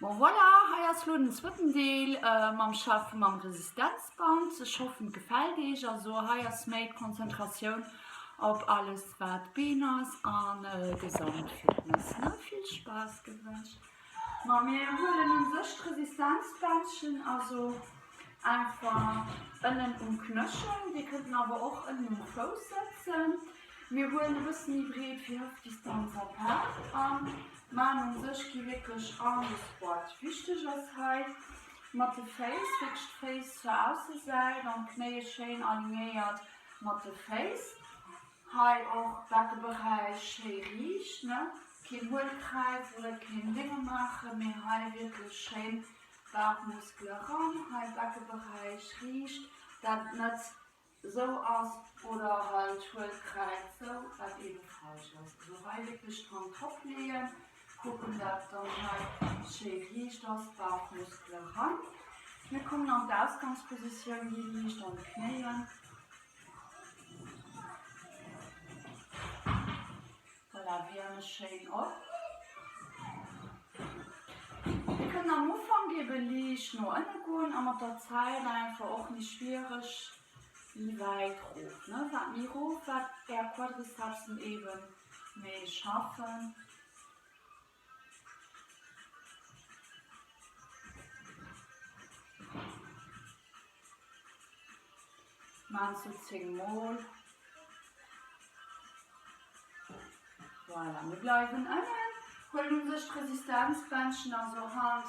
Bon voilà, hei ass lo den zwëtten Deel mam Schaffe mam Resistenzband. Ech hoffen et gefällt eech. Also hei ass méi d'Konzentratioun op alles wat Been ass an Gesamtfitness ne. Vill Spaass gewënscht. Ma mir huelen un sech d'Resistenzbändchen, also einfach ënnen um Knöchel, dir kënnt en awer och ënnen um Fouss sëtzen. Mir huelen e bëssen méi breet fir Hëftdistanz apaart an Maan un sech gi wierklech an de Squat. Wichteg ass hei mat de Féiss, wierklech d'Féiss zur Aussesäit an d'Knéie schéin alignéiert mat de Féiss. Hei och Beckeberäich schéi riicht, ne? Keen Huelkräiz oder keen Dénge maachen, mee hei wierklech schéin Bauchmuskele ran, hei Beckeberäich riicht, dat et net Sou ass oder halt Huelkräiz sou, wat eben falsch ass. Also hei wierklech d'Hand drop leeën, kucken dat dann hei schéi riicht ass, d'Bauchmuskele ran. Mir kommen an d'Ausgangspositioun, gi liicht an d'Knéien. Voilà, wierme schéin op. Mir kënnen am Ufank ebe liicht no ënne goen a mat der Zäit einfach och méi schwiereg méi wäit rof, ne? Wat méi rof, wat är Quadricepsen ebe méi schaffen. Maan zu 10 mol. Voilà, mir bleiwen ënnen, huelen u sech d'Resistenzbändchen, also Hand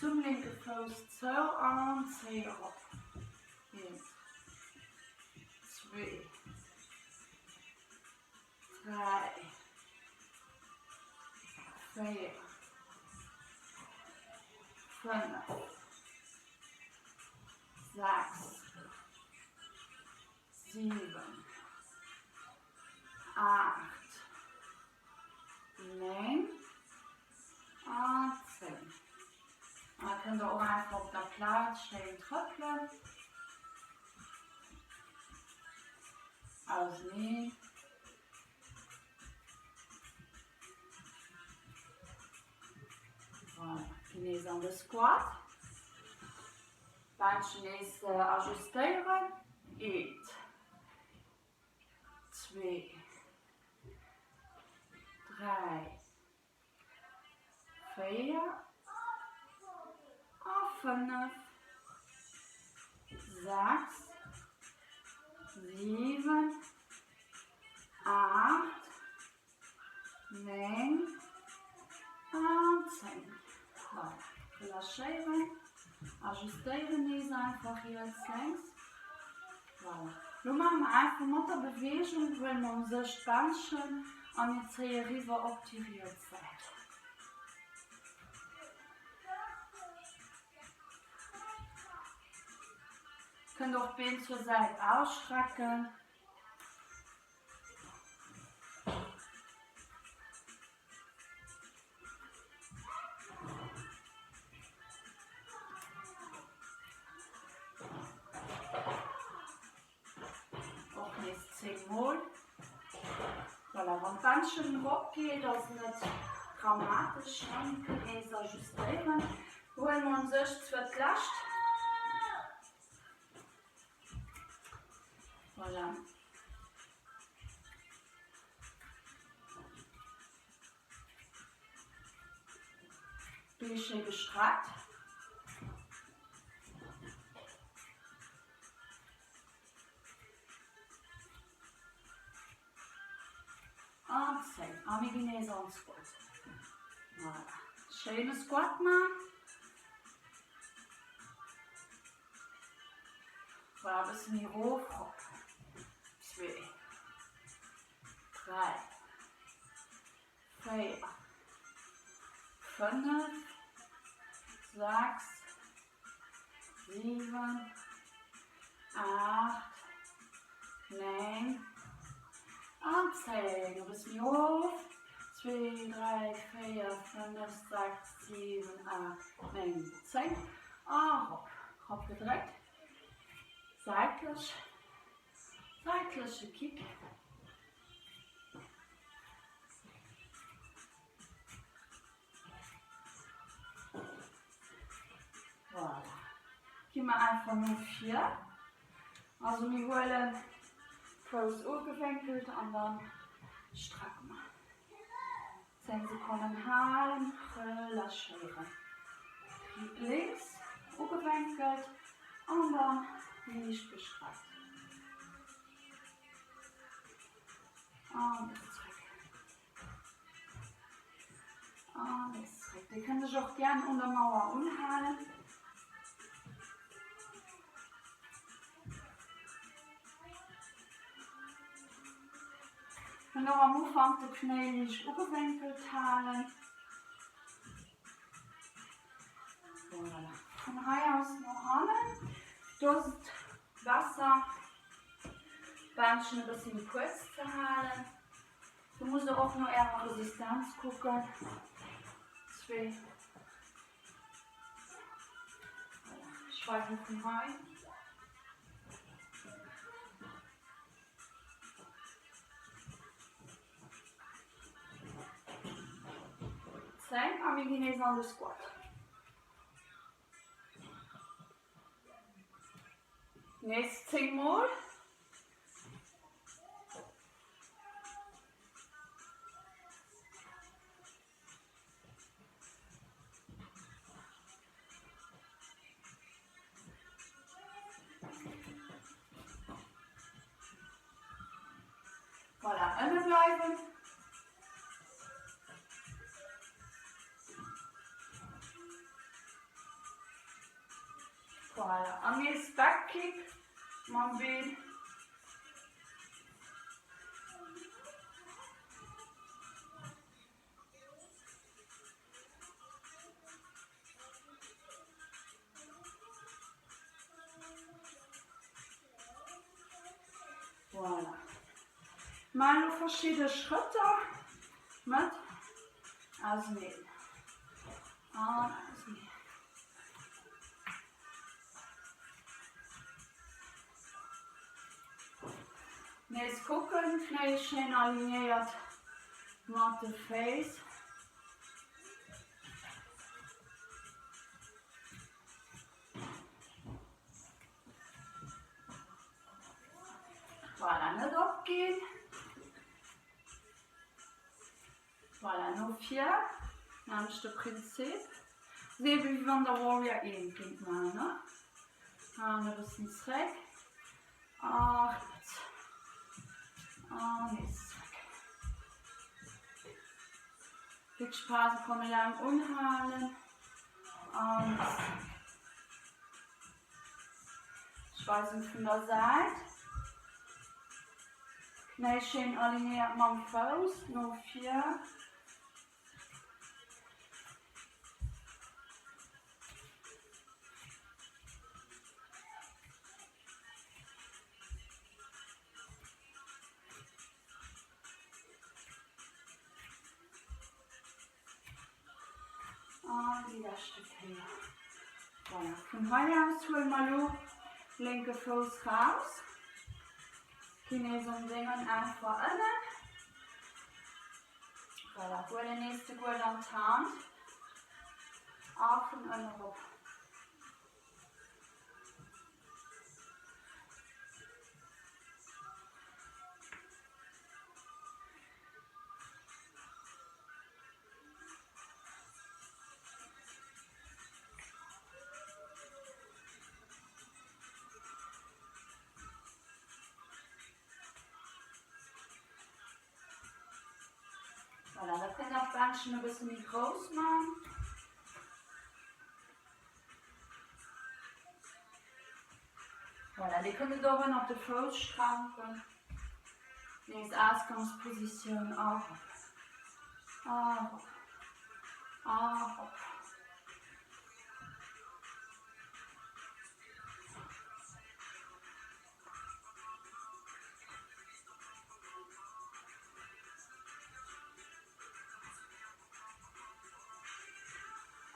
zum lénke Fouss zou an zéi erop. Eent, zwee, dräi, véier, 5, 6, 7, 8, 9 an 10. Da kënnt der och einfach op der Plaz schéin trëppelen. Auseneen. Voilà, ginn nees an de Squat. Bändchen nees ajustéieren. Eent, zwee, dräi, 4 a 5, 6, 7, 8, 9 an 10. Voilà, relâchéieren, ajustéieren nees einfach riets, lénks. Voilà. Lo maache mer einfach mat der Beweegung, huele mer u sech d'Bändchen a mir zéie riwwer op déi riets Säit. Kënnt och d'Been zur Säit ausstrecken. Och nees 10 mol. Voilà, wann d'Bändchen erop geet, ass et net dramatesch, ne? Mir kënnen nees ajustéieren. Huele mer un sech zwar d'lescht. Voilà. Bee schéi gestreckt. An 10. A mir ginn nees an den Squat. Voilà. Schéine Squat man. Voilà, e bësse méi rof. Hopp. Zwee. 3, 4, 5, 6, 7, 8, 9 an 10. E bësse méi of. 2, 3, 4, 5, 6, 7, 8, 9, 10. A rop. Rop gedréckt. Säitlech. Säitleche Kick. Gi mer einfach no vir. Also mir huelen Fouss ugewénkelt an dann strecke mer. 10 Sekonnen halen, relâchéieren. Lénks ugewénkelt an dann liicht gestreckt. An nees zréck. An nees zréck. Dir kënnt iech och gern un der Mauer unhalen. Kënnt och am Ufank de Knéi liicht ugewénkelt halen. Voilà. Vun hei aus no hannen. Do ass et besser, d'Bändchen e bëssi méi kuerz ze halen. Do musst der och no ärer Resistenz kucken. Zwee. Voilà. Ech weisen vun hei. Zéng a mir ginn nees an de Squat. Nees 10 mol. Voilà, ënne bleiwen. Voilà, an nees Backkick mam Been. Voilà. Maachen elo verschidde Schrëtter mat auseneen an auseneen. Nees kucken, Knéi schéin alignéiert mat de Féiss. Voilà, net opginn. Voilà, no vir, nämmlechte Prinzip. Ass ebe wéi wann der Warrior 1 géingt maachen, ne? An e bëssen zréck a riets. An nees zréck. Wierklech paar Sekonne laang unhalen. An nees zréck. Ech weisen vun der Säit. Knéi schéin alignéiert mam Fouss no vir. An déi leschte Kéier. Voilà. Vun hei aus huele mer elo lénke Fouss raus. Ginn nees an sengen Affer ënnen. Voilà, huelen nees de Gurt an d'Hand. A vun ënne rop. Voilà, da kënnt der d'Bändchen e bësse méi grouss man. Voilà, Dir kënnt et och ënnert de Fouss strampen. Nees Ausgangspositioun a rop. A rop. A rop.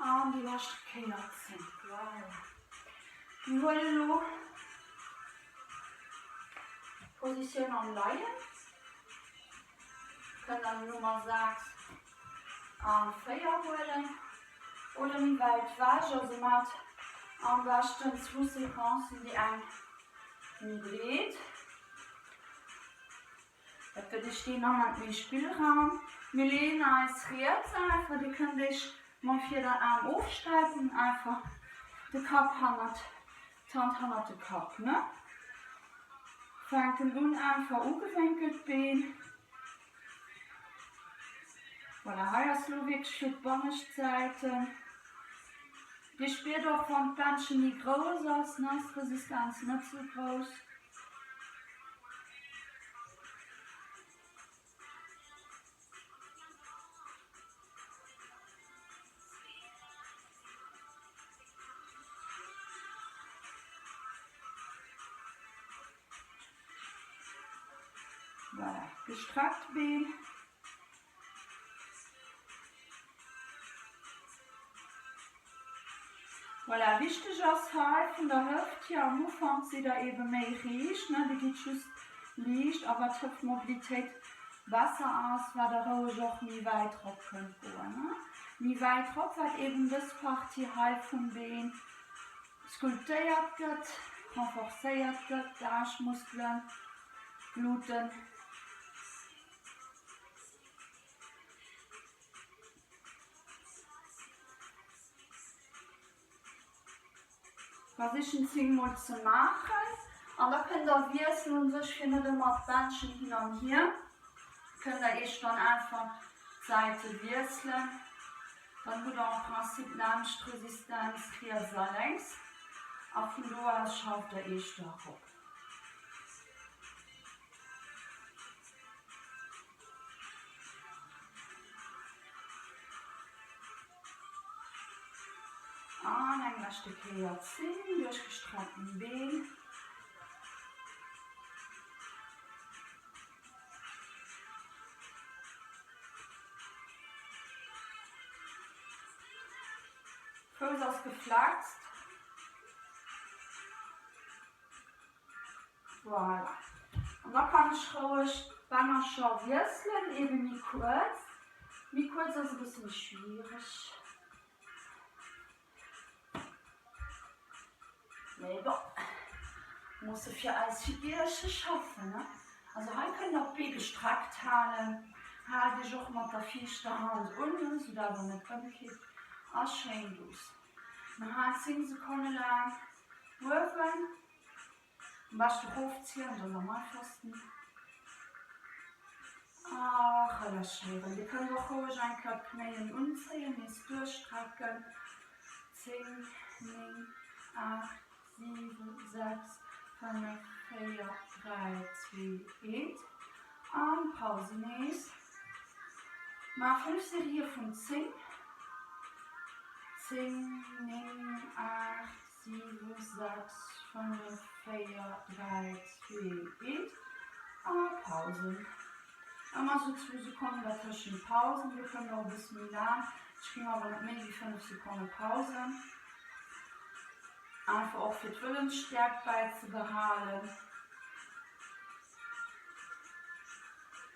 An déi lescht Kéier 10. Voilà. Mir huelen elo d'Positioun am Leien. Kënnt an Nummer 6 a 4 huelen oder méi wäit wech, also mat. Am beschten zwou Sequencen, déi eng méi breet. Dat gëtt iech deen Ament méi Spillraum. Mir leeën eis riets einfach, dir kënnt iech mam Fiederaarm ofsträifen, einfach de Kapp hannert, d'Hand hannert de Kapp, ne? Fänken un einfach ugewénkelt Been. Voilà, hei ass lo wierklech fir d'bannescht Säiten. Dir spiert och wann d'Bändchen méi grouss ass, ne, ass d'Resistenz net sou grouss. Voilà, gestreckt Been. Voilà, wichteg ass hei vun der Hëft hier, am Ufank sidd der ebe méi riicht, ne, dir gitt just liicht a wat d'Hëftmobilitéit besser ass, wat der roueg och méi wäit rop kënnt goen, ne, méi wäit rop, wat eben dës Partie hei vum Been sculptéiert gëtt, renforcéiert gëtt, d'Aarschmuskelen, d'Gluten. Versichen 10 mol ze maachen an da kënnt der wiesselen un sech fir net ëmmer d'Bändchen hin an hier. Kënnt der iech dann einfach d'Säite wiesselen. Dann hutt der en Principe d'nämmlecht Resistenz riets a lénks a vun do aus schafft der iech da rop. An eng leschte Kéier 10 duerchgestreckten Been. Fouss ass geflext. Voilà. An da kann ech roueg d'Bännercher wiesselen, eben méi kuerz. Méi kuerz ass e bësse méi schwiereg. Mee bon, musse fir eis Figürche schaffen, ne? Also hei kënnt der d'Bee gestreckt halen. Haalt iech och mat der viischter Hand un, sou dat der net ëmkippt. A schéin douce. Mir halen 10 Sekonne laang uewen. Am beschte rofzielen, dat ass am einfachsten. A relâchéieren. Dir kënnt och roueg eng Kéier d'Knéien unzéien, nees duerchstrecken. 10, 9, 8, 7, 6, 5, 4, 3, 2, 1. An Pause nees. Maach 5 Serië vun 10. 10, 9, 8, 7, 6, 5, 4, 3, 2, 1 a Pausen. Ëmmer sou zwou Sekonnen dertëschent Pausen. Dir kënnt och e bësse méi laang. Ech géing awer net méi wéi 5 Sekonne Pausen. Einfach och fir d'Wëllensstäerkt bäizebehalen.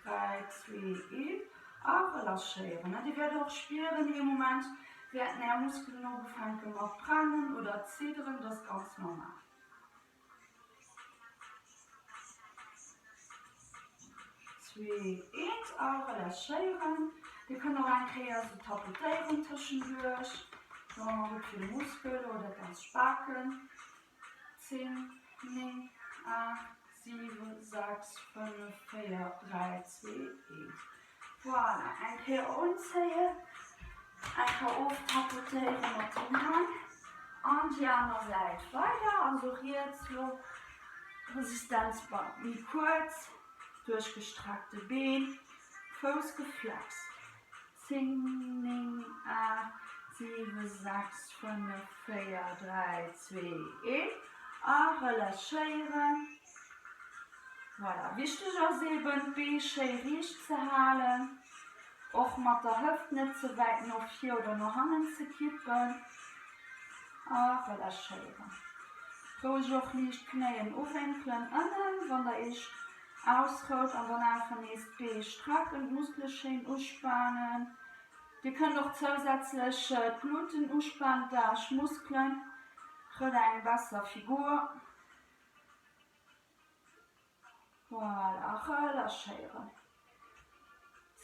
3, 2, 1 a relâchéieren. Dir wäert och spieren, dee Moment wäerten är Muskelen och ufänke mat brennen oder zidderen, dat ass ganz normal. Zwee, eent a relâchéieren. Dir kënnt och eng Kéier esou tapotéieren tëschenduerch, dat ass ëmmer gutt fir de Muskel oder ganz Spaken. 10, 9, 8, 7, 6, 5, 4, 3, 2, 1. Voilà, eng Kéier unzéien, eng Kéier oftapotéiere mat den Hänn an déi aner Säit weider. Also riets lo Resistenzband méi kuerz, duerchgestreckte Been, Fouss geflext. 10, 9, 8, 7, 6, 5, 4, 3, 2, 1 a relâchéieren. Voilà, wichteg ass eben d'Bee schéi riicht ze halen, och mat der Hëft net ze wäit no vir oder no hannen ze kippen a relâchéieren. Roueg och liicht d'Knéien uwénkelen ënnen, wann der iech Ausrout an dann einfach nees d'Bee strecken, d'Muskele schéin uspanen. Dir kënnt och zousätzlech d'Gluten uspanen, d'Aarschmuskelen. Krëtt eng besser Figur. Voilà, relâchéieren.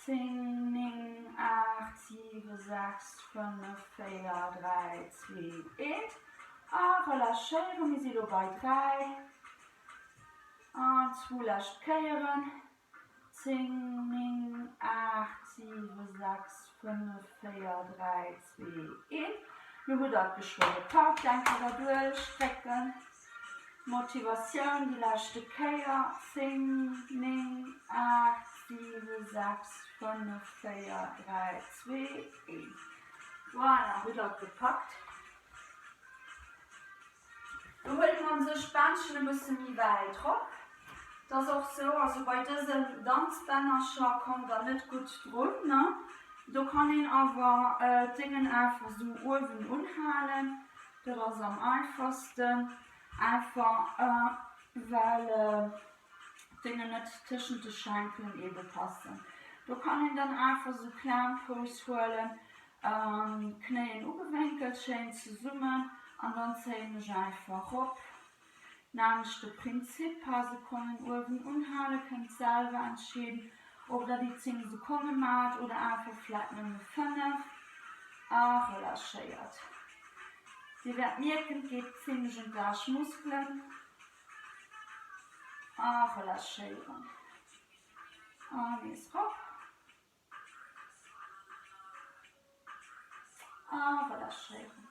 10, 9, 8, 7, 6, 5, 4, 3, 2, 1. A relâchéieren. Mir si lo bei 3. An zwou lescht Kéieren. 10, 9, 8, 7, 6, 5, 4, 3, 2, 1. Lo hutt der et geschwë gepackt. Eng Kéier derduerch drécken. Motivatioun déi leschte Kéier. 10, 9, 8, 7, 6, 5, 4, 3, 2, 1. Voilà, hutt der et gepackt. Do huelt man sech d'Bändchen e bësse méi wäit rop. Et ass och sou, also bei dësen Danzbännercher kommt der net gutt drun, ne? Do kann een awer d'Déngen einfach sou uewen unhalen, dat ass am einfachsten, einfach well d'Déngen net tëschent de Schenkelen ebe passen. Do kann een dann einfach sou Clown Pose huelen, Knéien ugewénkelt, schéin zesummen an dann zéien ech einfach rop. Nämmlechte Prinzip, paar Sekonnen uewen unhalen, kënnt selwer entscheeden ob der déi 10 Sekonne maacht oder einfach vläit nëmme 5 a relâchéiert. Dir wäert mierken, et geet zimlech un d'Aarschmuskelen a relâchéieren an nees rop. A relâchéieren.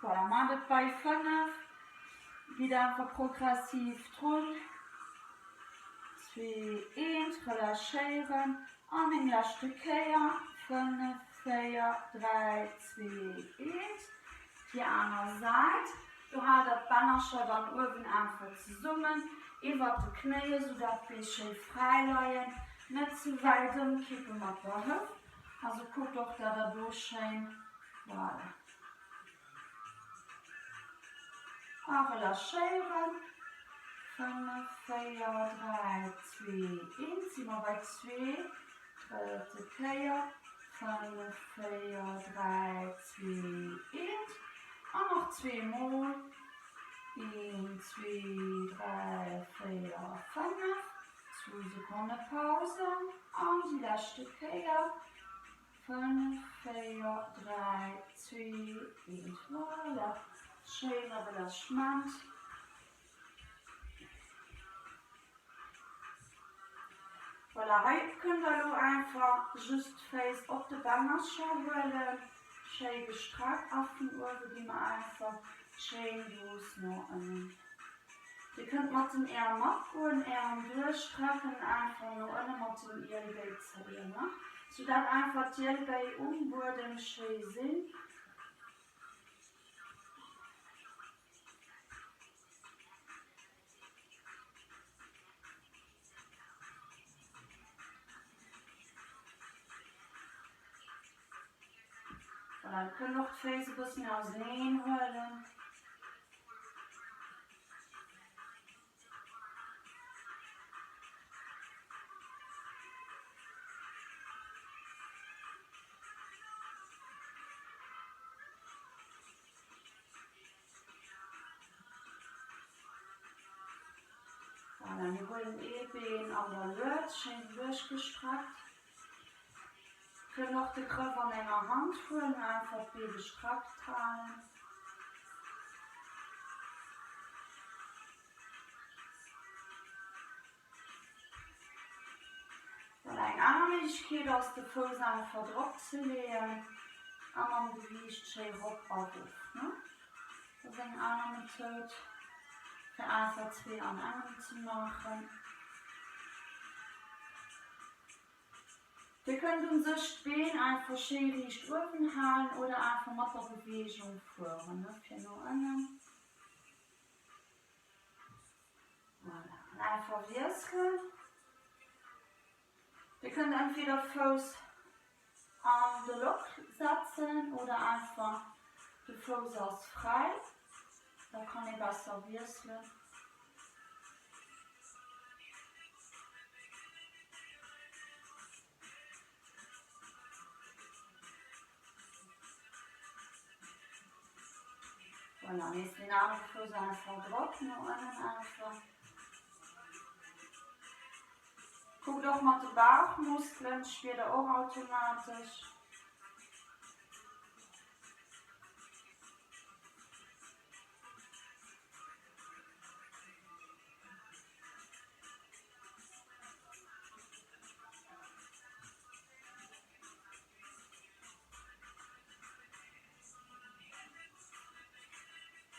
Voilà, maacht et bei 5, gitt einfach progressiv drun. 2, 1, relâchéieren an eng leschte Kéier 5, 4, 3, 2, 1, déi aner Säit. Do haalt der d'Bännercher dann uewen einfach zesummen iwwert de Knéie sou dat d'Bee schéi fräi leien, net ze wäit ëmkippe mat der Hëft. Also kuckt och dat der do schéin, voilà. A relâchéieren. 5, 4, 3, 2, 1, si mer bei zwee, drëtte Kéier. 5, 4, 3, 2, 1. An nach zweemol. 1, 2, 3, 4, 5. Zwou Sekonne Pause. An déi leschte Kéier. 5, 4, 3, 2, 1. Voilà. Schéine Relâchement. Voilà, hei kënnt der elo einfach just d'Féiss op de Bännercher huelen, schéi gestreckt a vun uewe gi mer einfach schéin duuss no ënnen. Dir kënnt mat den Äerm matgoen, Äerm duerchstrecken, einfach no ënne mat den Ielbéi zéien, sou dat einfach d'Ielbéi um Buedem schéi sinn. Voilà, dir kënnt och d'Féiss e bëssen auseneen huelen. Voilà, mir huelen ee Been an der Lued, schéin duerchgestreckt. Kënnen och de Grëff an enger Hand huelen, einfach d'Bee gestreckt halen. Voilà, eng aner Méiglechkeet ass de Fouss einfach drop ze leeën a mam Gewiicht schéi rop a rof. Dat ass eng aner Methoud fir einfach zwee an engem ze maachen. Dir kënnt un sech d'Been einfach schéi riicht uewen halen oder einfach mat der Beweegung fueren, fir no ënnen. Voilà, an einfach wiesselen. Dir kënnt entweder Fouss an de Lock setzen oder einfach de Fouss ass fräi, da kann ee besser wiesselen. Voilà, nees deen anere Fouss einfach drop, no ënnen einfach. Kuckt och mat de Bauchmuskelen, spiert der och automatesch.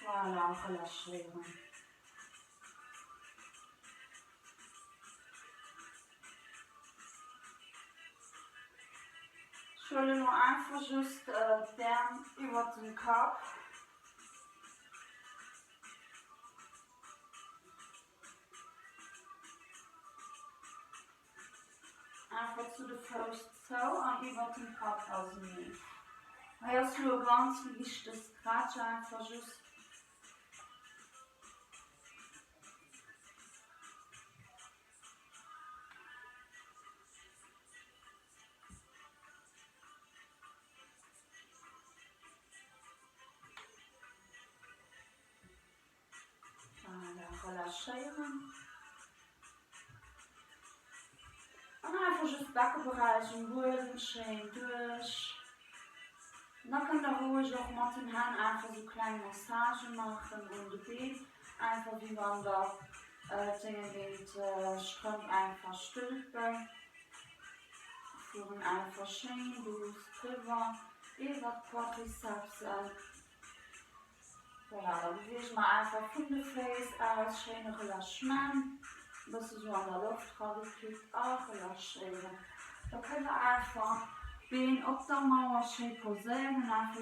Voilà, relâchéieren. Ech huelen elo einfach just d'Äerm iwwert den Kapp. Einfach zu de Fouss zou an iwwert den Kapp auseneen. Hei ass lo e ganz liichte Stretch einfach just. Voilà, relâchéieren. An einfach just Backeberäich um Buedem schéin duerch. Da kënnt der roueg och mat den Hänn einfach sou kleng Massagë maachen un de Been, einfach wéi wann der d'Dénge géint d'Strëmp einfach stülpen. Fueren einfach schéin douce driwwer iwwer d'Quadricepsen. Voilà, da beweege mer einfach vun de Féiss aus, schéine Relâchement, e bësse sou an der Loft ragekickt a relâchéieren. Da kënnt der einfach d'Been op der Mauer schéi poséieren, einfach.